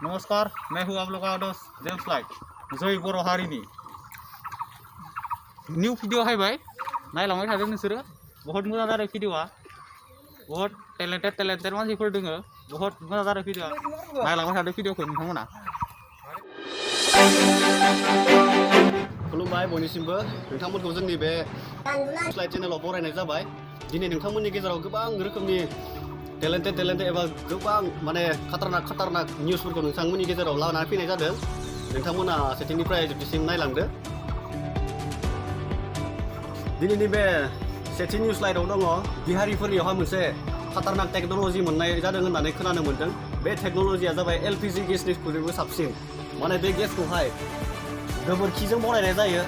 नमस्कार, मैं हूँ आप लोग का दोस्त जेम्स लाइट जय बर' हारिनि न्यू भिडिअ हायबाय नायलांबाय थादों नोंसोरो बहुत मोजां जादों भिडिअआ बहुत टेलेन्टेड मानसिफोर दोङो बहुत मोजां जादों भिडिअआ नायलांबाय थादों भिडिअखौ नोंथांमोना खुलुमबाय बयनिसिमबो नोंथांमोनखौ जोंनि बे स्लाइड चेनेलाव बरायनाय जाबाय दिनै नोंथांमोननि गेजेराव गोबां रोखोमनि टेलेन्टेड एबा गोबां माने खाटारनाक निउसफोरखौ नोंथांमोननि गेजेराव लानानै फैनाय जादों नोंथांमोना सेथिंनिफ्राय जोबथिसिम नायलांदो दिनैनि बे सेथि निउस स्लाइडआव दङ बिहारिफोरनियावहा मोनसे खाटारनाक टेक्न'लजि मोननाय जादों होननानै खोनानो मोन्दों बे टेक्न'लजिया जाबाय एलपिजि गेसनिख्रुइबो साबसिन माने बे गेसखौहाय गोबोरखिजों बनायनाय जायो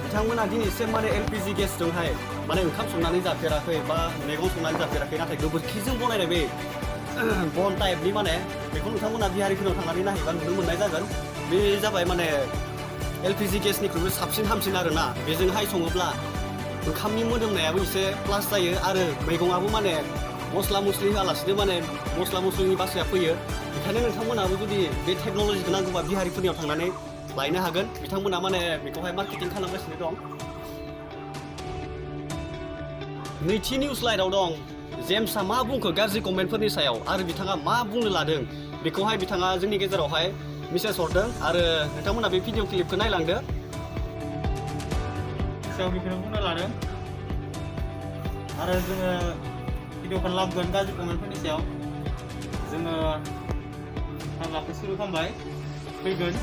बिथांमोना दिनैसिम माने एलपिजि गेसजोंहाय माने ओंखाम संनानै जाफेराखै बा मैगं संनानै जाफेराखै नाथाय गोबोरखिजों बनायनाय बे बन टाइपनि माने बेखौ नोंथांमोना बिहारिफोरनाव थांनानै नायहैबा नुनो मोननाय जागोन बे जाबाय माने एलपिजि गेसनिख्रुइबो साबसिन हामसिन आरोना बेजोंहाय सङोब्ला ओंखामनि मोदोमनायाबो एसे प्लास जायो आरो मैगङाबो माने मस्ला मस्लि होआलासिनो माने मस्ला मस्लिनि बासाया फैयो बेखायनो नोंथांमोनाबो जुदि बे टेक्न'लजिखौ नांगौबा बिहारिफोरनियाव थांनानै लायनो हागोन बिथांमोना माने बेखौहाय मार्केटिं खालामगासिनो दं नैथि निउस स्लाइडआव दं जेम्सआ मा बुंखो गाज्रि कमेन्टफोरनि सायाव आरो बिथाङा मा बुंनो लादों बेखौहाय बिथाङा जोंनि गेजेरावहाय मेसेज हरदों आरो नोंथांमोना बे भिडिअ क्लिपखौ नायलांदो बेखौनो बुंनो लादों आरो जोङो भिडिअखौ लाबोगोन गाज्रि कमेन्टफोरनि सायाव जोङो हाबाखौ सुरु खालामबाय फैगोन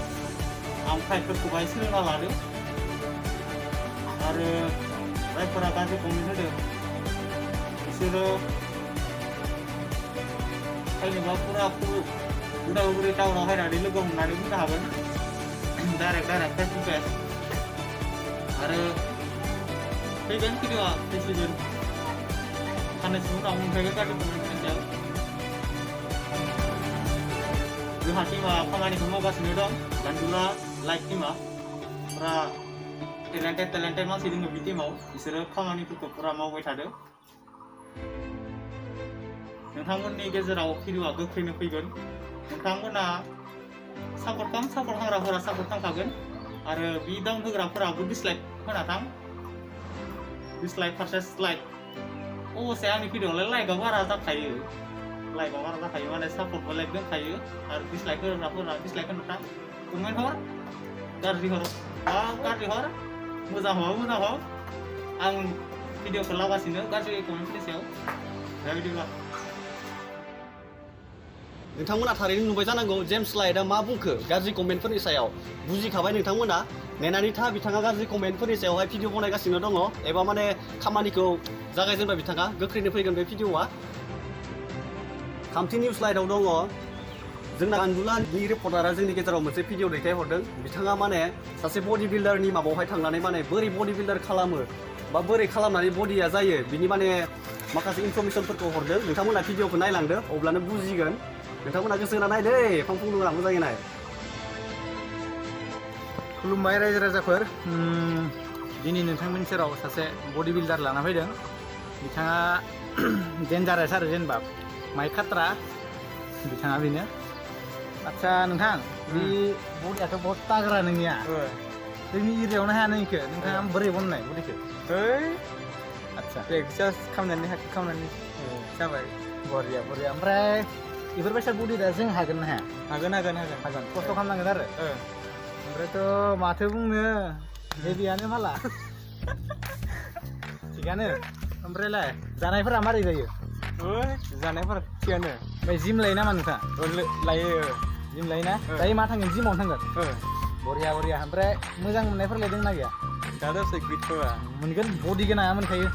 आं फाइलफोरखौहाय सोलोंना लादों आरो जायफोरा गाज्रि कमेन्ट होदों बिसोरो फैनोबा फुरा उदालगुरि टाउनाव हायनानै लोगो हमनानै बुंनो हागोन डाइरेक्ट फेस टु फेस आरो फैगोन भिडिअआ फैसिगोन साननैसो उनाव मोनफैगोन गाज्रि कमेन्टफोरनि सायाव जोंहा टिमा खामानिखौ मावगासिनो दं गान्दुला लाइट टिमा फुरा टेलेन्टेड मानसि दङ बे टिमाव बिसोरो खामानिफोरखौ फुरा मावबाय थादों नोंथांमोननि गेजेराव भिडिअआ गोख्रैनो फैगोन नोंथांमोना सापर्ट खालामग्राफोरा सापर्ट खालामखागोन आरो बि डाउन होग्राफोराबो डिसलाइक होना थां डिसलाइक फारसेस लाइक अबसे आंनि भिडिअआवलाय लाइकआ बारा जाखायो माने सापर्टबो लाइक दंखायो आरो डिसलाइक होग्राफोरा डिसलाइक होनो थां कमेन्ट हर गाज्रि हर मोजां हर आं भिडिअखौ लागासिनो गाज्रि कमेन्टफोरनि सायाव दा बिदिब्ला नोंथांमोना थारैनो नुबाय जानांगौ जेम्स लाइटआ मा बुंखो गाज्रि कमेन्टफोरनि सायाव बुजिखाबाय नोंथांमोना नेनानै था बिथाङा गाज्रि कमेन्टफोरनि सायावहाय भिडिअ बनायगासिनो दङ एबा माने खामानिखौ जागायजेनबाय बिथाङा गोख्रैनो फैगोन बे भिडिअआ थामथि निउस स्लाइडआव दङ जोंना गान्दुलानि रिपर्टारा जोंनि गेजेराव मोनसे भिडिअ दैथायहरदों बिथाङा माने सासे बडि बिल्डारनि माबायावहाय थांनानै माने बोरै बडि बिल्डार खालामो बा बोरै खालामनानै बडिया जायो बिनि माने माखासे इनफरमेसनफोरखौ हरदों नोंथांमोना भिडिअखौ नायलांदो अब्लानो बुजिगोन नोंथांमोना गोसो होना नायदो फांफुंदों मोजाङै नाय खुलुमबाय रायजो राजाफोर दिनै नोंथांमोननि सेराव सासे बडि बिल्डार लाना फैदों बिथाङा डेन्जारास आरो जेनेबा माइ खाट्रा बिथाङा बेनो आदसा नोंथां बे बडियाथ' बहुत ताग्रा नोंनिया जोंनि एरियायावनो हाया नोंखो नोंथाङा बोरै बननाय बडिखौ आदसा प्रेक्टिस खालामनानै जाबाय बरिया ओमफ्राय बेफोरबायसा बडि दा जों हागोन ना हाया हागोन खस्थ' खालामनांगोन आरो ओमफ्रायथ' माथो बुंनो हेभियानो माला थिगानो ओमफ्रायलाय जानायफोरा मारै जायो जानायफोरा थिगानो ओमफ्राय जिम लायो नामा नोंथाङा लायो जिम लायोना दायो मा थांगोन जिमावनो थांगोन बरिया ओमफ्राय मोजां मोननायफोरलाय दंना गैया दा दसे गैथ'आ मोनगोन बडि गोनाङा मोनखायो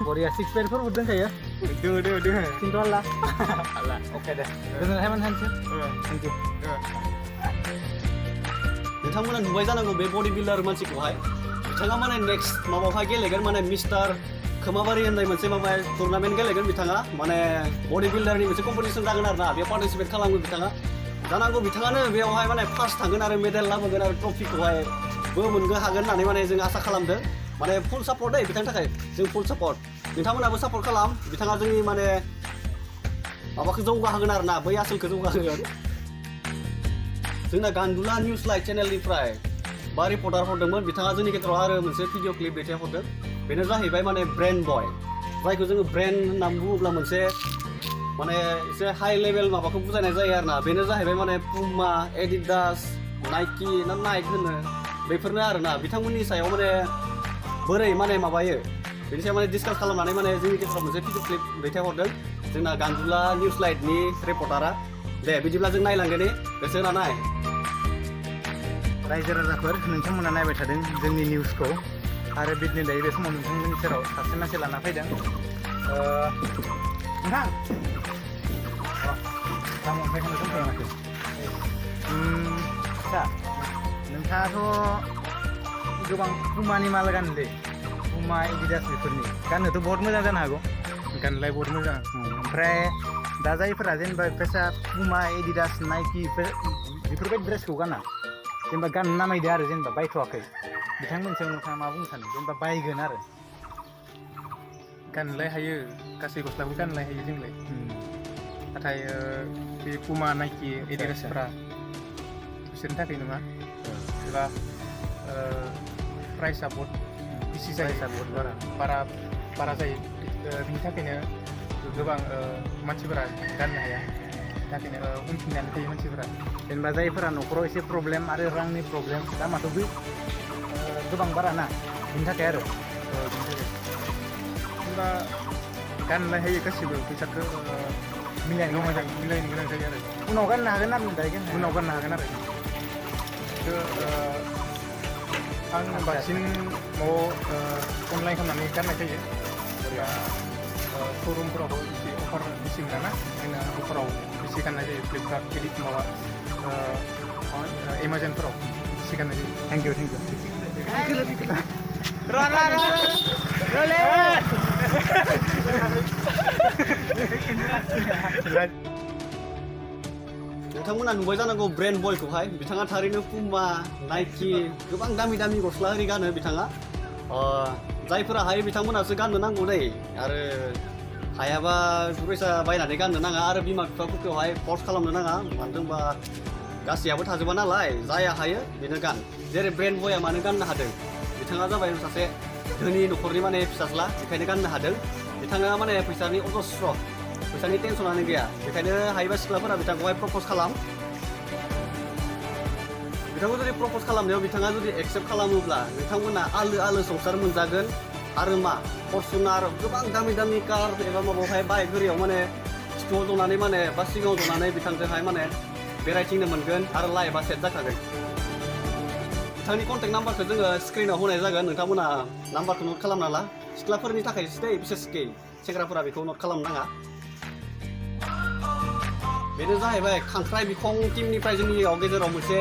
बरिया सिक्स पेकफोरबो दंखायो दोङो खिन्थु आल्ला अके दे गोजोननाय मोनथानसै थेंक इउ नोंथांमोना नुबाय जानांगौ बे बडि बिल्डार मानसिखौहाय बिथाङा माने नेक्स्ट माबायावहाय गेलेगोन माने मिस्टार खोमाबारि होननाय मोनसे माबा टुर्नामेन्ट गेलेगोन बिथाङा माने बडि बिल्डारनि मोनसे कम्पिटिसन जागोन आरोना बेयाव पार्टिसिपेट खालामगोन बिथाङा जानांगौ बिथाङानो बेयावहाय माने फार्स्ट थांगोन आरो मेडेल लाबोगोन आरो ट्रफिखौहाय मोननो हागोन होननानै माने जों आसा खालामदों माने फुल सापर्ट बिथांनि थाखाय जों फुल सापर्ट नोंथांमोनाबो सापर्ट खालाम बिथाङा जोंनि माने माबाखौ जौगाहोगोन आरो ना बै आसोलखौ जौगाहोगोन जोंना गान्दुला निउस लाइभ चेनेलनिफ्राय बा रिपर्टार हरदोंमोन बिथाङा जोंनि गेजेराव आरो मोनसे भिडिअ क्लिप दैथायहरदों बेनो जाहैबाय माने ब्रेन्ड बय जायखौ जोङो ब्रेन्ड होननानै बुङोब्ला मोनसे माने एसे हाई लेभेल माबाखौ बुजायनाय जायो आरो ना बेनो जाहैबाय माने पुमा एडिडास नाइकी ना नाइक होनो बेफोरनो आरो ना बिथांमोननि सायाव माने बोरै माने माबायो बेनि सायाव माने डिसकास खालामनानै माने जोंनि गेजेराव मोनसे भिडिअ क्लिप दैथायहरदों जोंना गान्दुला निउस लाइभनि रिपर्टारा दे बिदिब्ला जों नायलांगोन गोसो होना नाय रायजो राजाफोर नोंथांमोना नायबाय थादों जोंनि निउसखौ आरो बिदिनो दायो बे समाव नोंथांमोननि सेराव सासे मानसि लाना फैदों नोंथां लामा ओमफ्रायखौनो दोनफैयाखै आदसा नोंथाङाथ' गोबां पुमानि माल गानदों पुमा एडिडास बेफोरनि गाननोथ' बहुत मोजां जानो हागौ गाननोलाय बहुत मोजां ओमफ्राय दा जायफोरा जेनेबा फैसा पुमा एडिडास नाइकी बेफोरबायदि ड्रेसखौ गाना जेनेबा गाननो नामायदो आरो जेनेबा बायथ'वाखै बिथांमोनजों नोंथाङा मा बुंनो सानो जेनेबा बायगोन आरो गाननोलाय हायो गासै गस्लाखौ गाननोलाय हायो जोंलाय नाथाय बे पुमा नाइकी एडिडासफोरा बिसोरनि थाखाय नङा एबा प्राइसआ बहुत बेसि जायो बारा जायो बिनि थाखायनो गोबां मानसिफोरा गाननो हाया थाखायनो उनफिननानै थायो मानसिफोरा जेनेबा जायफोरा न'खराव एसे प्रब्लेम आरो रांनि प्रब्लेम दामाथ' गोबां बारा ना बिनि थाखाय आरो जेनेबा गाननोलाय हायो गासिबो फैसाखौ मिलायनो गोनां जायो आरो उनाव गाननो हागोन आरो दायो उनाव गाननो हागोन आरो आं बांसिन न'आव अनलाइन खालामनानै गाननाय जायो एबा श'रुमफोरावबो एसे अफार बेसे मोना जोंना अफाराव बेसे गाननाय जायो फ्लिपकार्ट एडिट माबा एमाजनफोराव बेसे गाननाय जायो थेंक इउ नोंथांमोना नुबाय जानांगौ ब्रेन्ड बयखौहाय बिथाङा थारैनो पुमा नाइकी गोबां दामि दामि गस्ला ओरै गानो बिथाङा जायफोरा हायो बिथांमोनासो गाननो नांगौ दै आरो हायाबा फैसा बायनानै गाननो नाङा आरो बिमा बिफाफोरखौहाय फर्स खालामनो नाङा मानो होनबा गासैयाबो थाजोबा नालाय जाया हायो बेनो गान जेरै ब्रेन्ड बया मानो गाननो हादों बिथाङा जाबाय सासे धोनि न'खरनि माने फिसाज्ला बेखायनो गाननो हादों बिथाङा माने फैसानि अजस्र फैसानि टेनसनानो गैया बेखायनो हायोबा सिख्लाफोरा बिथांखौहाय प्रप'ज खालाम बिथांखौ जुदि प्रप'ज खालामनायाव बिथाङा जुदि एक्सेप्ट खालामोब्ला नोंथांमोना आलो संसार मोनजागोन आरो मा फर्चुनार गोबां दामि दामि कार एबा माबायावहाय बाइक गोरियाव माने सिगाङाव जनानै माने बा सिगाङाव जनानै बिथांजोंहाय माने बेरायथिंनो मोनगोन आरो लाइफआ सेट जाखागोन बिथांनि कन्टेक्ट नाम्बारखौ जोङो स्क्रिनाव होनाय जागोन नोंथांमोना नाम्बारखौ नट खालामना ला सिख्लाफोरनि थाखायसो दै बिसेसकै सेंग्राफोरा बेखौ नट खालामनो नाङा बेनो जाहैबाय खांख्राइ बिखं टीमनिफ्राय जोंनियाव गेजेराव मोनसे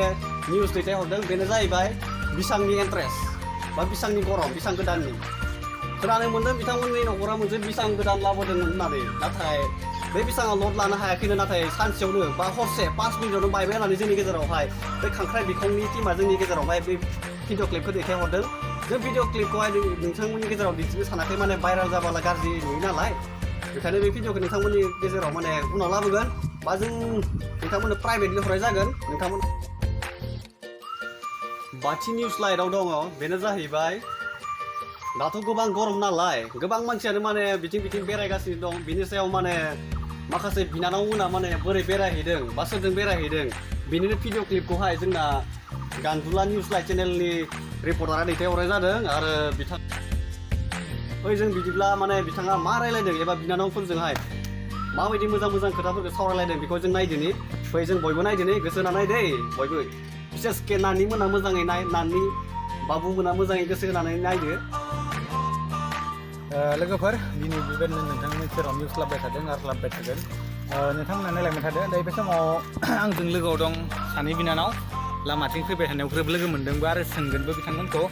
निउस दैथायहरदों बेनो जाहैबाय बिसांनि इन्ट्रेस्ट बा बिसांनि गरम बिसां गोदाननि खोनानो मोन्दों बिथांमोननि न'खरा मोनसे बिसां गोदान लाबोदों होननानै नाथाय बे बिसाङा लड लानो हायाखैनो नाथाय सानसेयावनो बा हरसे 5 मिनिटावनो बायबाय होननानै जोंनि गेजेरावहाय बे खांख्राइ बिखंनि टीमा जोंनि गेजेरावहाय बे भिडिअ क्लिपखौ दैथायहरदों जों भिडिअ क्लिपखौहाय नोंथांमोननि गेजेराव दिन्थिनो सानाखै माने भाइराल जाबाला गाज्रि नुयो नालाय बेखायनो बे भिडिअखौ नोंथांमोननि गेजेराव माने उनाव लाबोगोन बा जों नोंथांमोननो प्राइभेटलि हरनाय जागोन नोंथांमोन बाथि निउस लाइटआव दङ बेनो जाहैबाय दाथ' गोबां गरम नालाय गोबां मानसियानो माने बिथिं बेरायगासिनो दं बिनि सायाव माने माखासे बिनानावमोना माने बोरै बेरायहैदों बा सोरजों बेरायहैदों बिनिनो भिडिअ क्लिपखौहाय जोंना गान्दुला निउस लाइभ चेनेलनि रिपर्टारा दैथायहरनाय जादों आरो जों बिदिब्ला माने बिथाङा मा रायलायदों एबा बिनानावफोरजोंहाय माबायदि मोजां खोथाफोरखौ सावरायलायदों बेखौ जों नायदिनि फै जों बयबो नायदिनि गोसो होना नायदै बयबो बिसेसके नानि मोना मोजाङै नाय नानि बाबु मोना मोजाङै गोसो होनानै नायदो लोगोफोर दिनै बेबायदिनो नोंथांनि सेराव निउस लाबोबाय थादों आरो लाबोबाय थागोन नोंथांमोना नायलांबाय थादों दायो बे समाव आंजों लोगोआव दं सानै बिनानाव लामाथिं फैबाय थानायाव ग्रोब लोगो मोनदोंबो आरो सोंगोनबो बिथांमोनखौ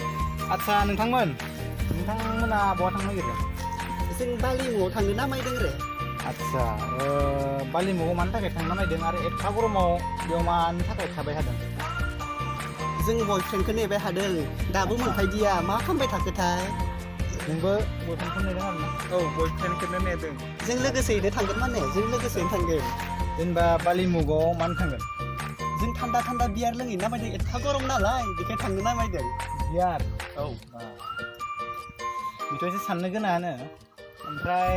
आदसा नोंथांमोना बहा थांनो नागिरदों जों बालिमुआव थांनो नामायदों रे आदसा बालिमुआव मानि थाखाय थांनो नामायदों आरो एफा गरमाव बेयाव मानि थाखाय थाबाय थादों जों बयफ्रेन्डखौ नेबाय थादों दाबो मोनफायदिया मा खालामबाय थाखोथाय नोंबो बयफ्रेन्डखौ नेदों आरोना औ बयफ्रेन्डखौनो नेदों जों लोगोसेयैनो थांगोन माने जों लोगोसेयैनो थांगोन जेनेबा बालिमुगाव मानो थांगोन जों थान्दा बियार लोंहैनो नामायदों एफा गरम नालाय बेखायनो थांनो नामायदों बियार औ बेथ' एसे साननो गोनाङानो ओमफ्राय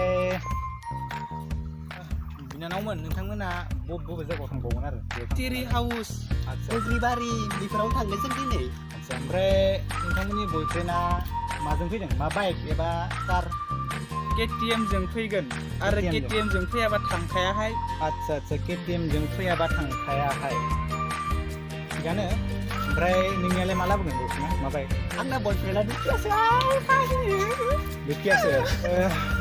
बिनानावमोन नोंथांमोना बबे जायगायाव थांबावगोन आरो टेरि हाउस आदसा बग्रिबारि बेफोरावनो थांगोन जों दिनै आदसा ओमफ्राय नोंथांमोननि बयफ्रेन्डआ माजों फैदों मा बाइक एबा कार KTM जों फैगोन आरो KTM KTM जों फैयाबा थांखायाहाय आदसा KTM जों फैयाबा थांखायाहाय थिगानो ओमफ्राय नोंनियालाय मा लाबोगोन बयफ्रेन्डआ मा बाइक आंना बयफ्रेन्डआ दुखियासो दुखियासो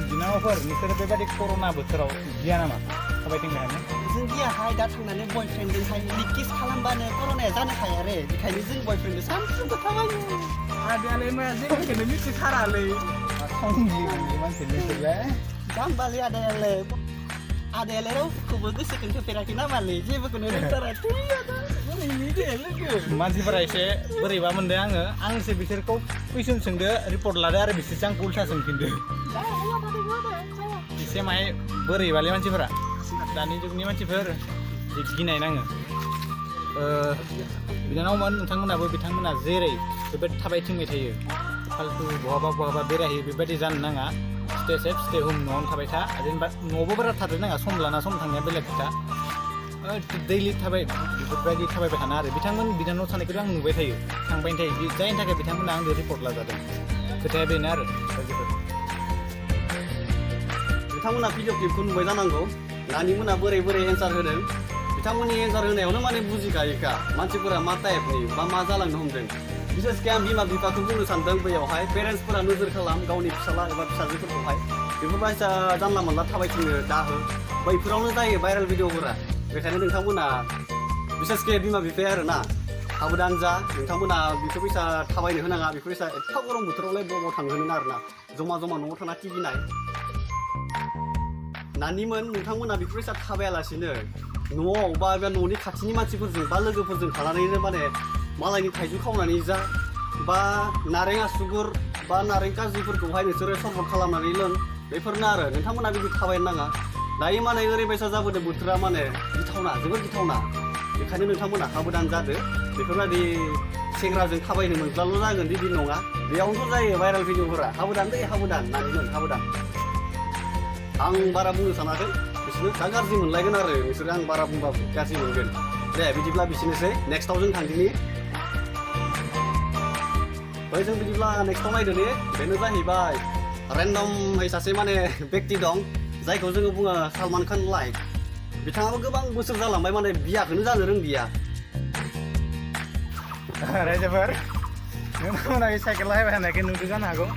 बिनानावफोर नोंसोरो बेबादि कर'ना बोथोराव गिया नामा थाबायथिंनो हानो जों गियाहाय दा थांनानै बयफ्रेन्डजोंहाय किस खालामबानो कर'नाया जानो हाया रे बेखायनो जों बयफ्रेन्डजों सानफ्रोमबो थाबायो आदायालाय मा जेबोखौनो मिथिथारालै मानसि नोंसोरलाय जाम्बालै आदायालाय रावखौबो गोसोखौनो होफेराखै नामालै जेबोखौनो रोंथारा मानसिफोरा एसे बोरैबा मोनदों आंसो बिसोरखौ कुइसन सोंदो रिपर्ट लादो आरो बिसोरसो आंखौ उल्था सोंफिनदो एसे माहाय बोरैबालै मानसिफोरा दानि जुगनि मानसिफोर गिनाय नाङो बिनानावमोन नोंथांमोनाबो बिथांमोना जेरै बेबायदि थाबायथिंबाय थायो फालतु बहाबा बेरायहैयो बेबायदि जानो नाङा स्टे सेफ स्टे हम न'आवनो थाबाय था जेनेबा न'आवबो बारा थानो नाङा सम लाना सम थांनाया बेलेग खोथा दैलि बेफोरबायदि थाबायबाय थाना आरो बिनानाव थानायखौथ' आं नुबाय थायो थांबाय थायो जायनि थाखाय बिथांमोना आंजों रिपर्ट लाजादों खोथाया बेनो आरो बिथांमोना भिडिअ क्लिपखौ नुबाय जानांगौ नानिमोना बोरै एन्सार होदों बिथांमोननि एन्सार होनायावनो माने बुजिखायोखा मानसिफोरा मा टाइपनि बा मा जालांनो हमदों बिसेसके आं बिमा बिफाखौ बुंनो सानदों बैयावहाय पेरेन्टसफोरा नोजोर खालाम गावनि फिसाला एबा फिसाजोफोरखौहाय बेफोरबायसा जानला मोनला थाबायथिंनो दाहो बैफोरावनो जायो भाइरेल भिडिअफोरा बेखायनो नोंथांमोना बिसेसके बिमा बिफाया आरोना साबधान जा नोंथांमोना बेफोरबायसा थाबायनो होनाङा बेफोरबायसा एफा गरम बोथोरावलाय बबाव थांहोनो आरोना जमा न'आव थाना टिभि नाय नानिमोन नोंथांमोना बेफोरबायसा थाबायालासिनो न'आव बा न'नि खाथिनि मानसिफोरजों बा लोगोफोरजों थानानैनो माने मालायनि थाइजौ खावनानै जा बा नारें आसुगुर बा नारें काजिफोरखौहाय नोंसोरो सरबट खालामनानै लों बेफोरनो आरो नोंथांमोना बिदि थाबायनो नाङा दायो माने ओरैबायसा जाबोदों बोथोरा माने गिथावना जोबोद गिथावना बेखायनो नोंथांमोना साबधान जादो बेफोरबायदि सेंग्राजों थाबायनो मोनब्लाल' जागोन बिदि नङा बेयावनोथ' जायो भाइरेल भिडिअफोरा साबधान नानिमोन साबधान आं बारा बुंनो सानाखै बिसोरनो दा गाज्रि मोनलायगोन आरो बिसोरो आं बारा बुंबाबो गाज्रि मोनगोन दे बिदिब्ला बिसोरनोसै नेक्स्टआव जों थांदिनि जों बिदिब्ला नेक्स्टआव नायदो ने बेनो जाहैबाय रेन्डमै सासे माने बेक्ति दं जायखौ जोङो बुङो सलमान खान लाइक बिथाङाबो गोबां बोसोर जालांबाय माने बियाखौनो जानो रोंदिया रायजोफोर नोंथांमोना बे साइकेल बाहायबाय थानायखौ नुदों जानो हागौ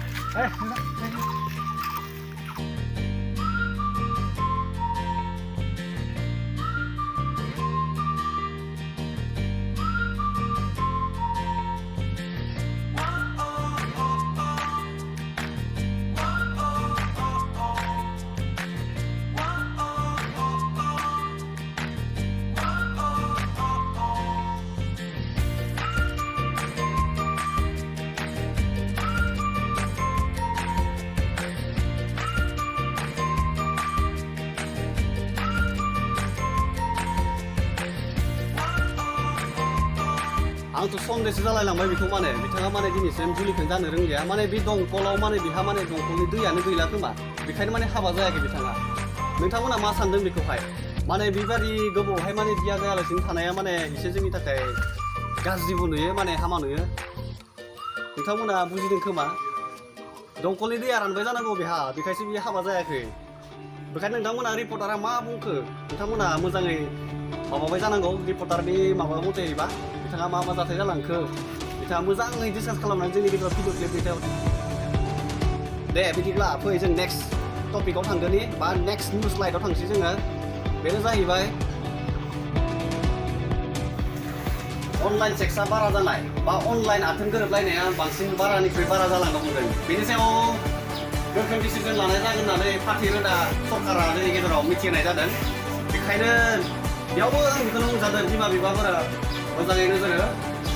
आंथ' सन्देहसो जालायलांबाय बेखौ माने बिथाङा माने दिनैसिम जुलिखौनो जानो रोंलिया माने बे दंखलाव माने बिहा माने दंखलनि दैयानो गैला खोमा बेखायनो माने हाबा जायाखै बिथाङा नोंथांमोना मा सानदों बेखौहाय माने बेबादि गोबावहाय माने बिया जायालासिनो थानाया माने एसे जोंनि थाखाय गाज्रिबो नुयो माने हामा नुयो नोंथांमोना बुजिदों खोमा दंखलनि दैया रानबाय जानांगौ बेहा बेखायसो बियो हाबा जायाखै बेखायनो नोंथांमोना रिपर्टारा मा बुंखो नोंथांमोना मोजाङै माबाबाय जानांगौ रिपर्टारनि माबा मथेबा बिथाङा मा जाथाय जालांखो बिथाङा मोजाङै डिसकास खालामनानै जोंनि गेजेराव भिडिअ क्लिप दैथाय दे बिदिब्ला फै जों नेक्स्ट टपिकआव थांगोननि बा नेक्स्ट निउस लाइटआव थांसै जोङो बेनो जाहैबाय अनलाइन सेक्सआ बारा जानाय बा अनलाइन आथोन गोरोबलायनाया बांसिन बारानिख्रुइ बारा जालांनो हमदों बेनि सायाव गोख्रों डिसिजन लानाय जागोन होननानै पार्टी रोदा सरकारा जोंनि गेजेराव मिथिहोनाय जादों बेखायनो बेयावबो आं बेखौनो बुंजादों बिमा बिफाफोरा मोजाङै नोजोर हो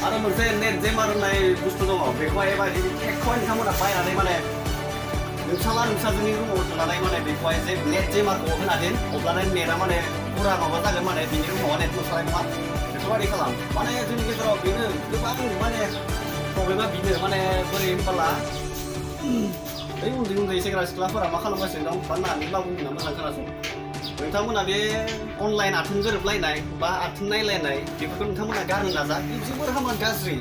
आरो मोनसे नेट जेमार होननाय बुस्थु दङ बेखौहाय एबा टेकखौहाय नोंथांमोना बायनानै माने नोंसाला नोंसाजोंनि रुमाव थानानै माने बेखौहाय जे नेट जेमारखौ होना दिन अब्लानो नेटआ माने फुरा माबा जागोन माने बिनि रुमाव नेट मोसानाय नङा बेफोरबायदि खालाम माने जोंनि गेजेराव बेनो गोबां माने प्रब्लेमा बेनो माने बोरै होनबोला बै उन्दै उन्दै सेंग्रा सिख्लाफोरा मा खालामगासिनो दं बाननानै बुंना मोजां खोनासं नोंथांमोना बे अनलाइन आथोन गोरोबलायनाय बा आथोन नायलायनाय बेफोरखौ नोंथांमोना गारनो नाजा जोबोर हामा गाज्रि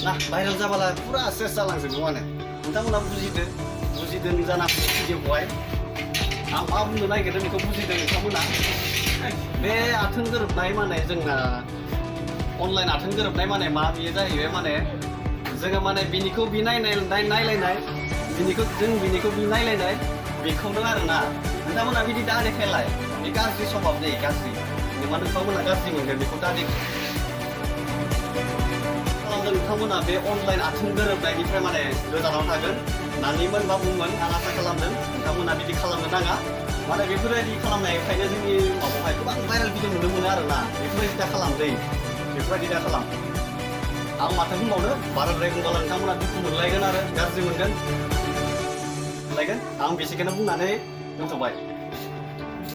ना भाइरेल जाबाला फुरा सेस जालांजोबो माने नोंथांमोना बुजिदों जाना भिडिअखौहाय आं मा बुंनो नागिरदों बेखौ बुजिदों नोंथांमोना बे आथोन गोरोबनाय माने जोंना अनलाइन आथोन गोरोबनाय माने मा बेयो जाहैबाय माने जोङो माने बिनिखौ बि नायलायनाय बिनिखौ बि नायलायनाय बेखौनो आरोना नोंथांमोना बिदि दा देखायलाय बे गाज्रि स्वभाब जायो गाज्रि नोंथांमोना गाज्रि मोनगोन बेखौ दा खालामदों नोंथांमोना बे अनलाइन आथोन गोरोबनायनिफ्राय माने गोजानाव थागोन नानिमोन बा बुंमोन आं आसा खालामदों नोंथांमोना बिदि खालामनो नाङा माने बेफोरबायदि खालामनायखायनो जोंनि माबायावहाय गोबां भाइरेल भिडिअ नुनो मोनो आरोना बेफोरबायदि दा खालामदै बेफोरबायदि दा खालाम आं माथो बुंबावनो बाराद्राय बुंबाला नोंथांमोना दुखु मोनलायगोन आरो गाज्रि मोनगोन आं बेसेखौनो बुंनानै दोनथ'बाय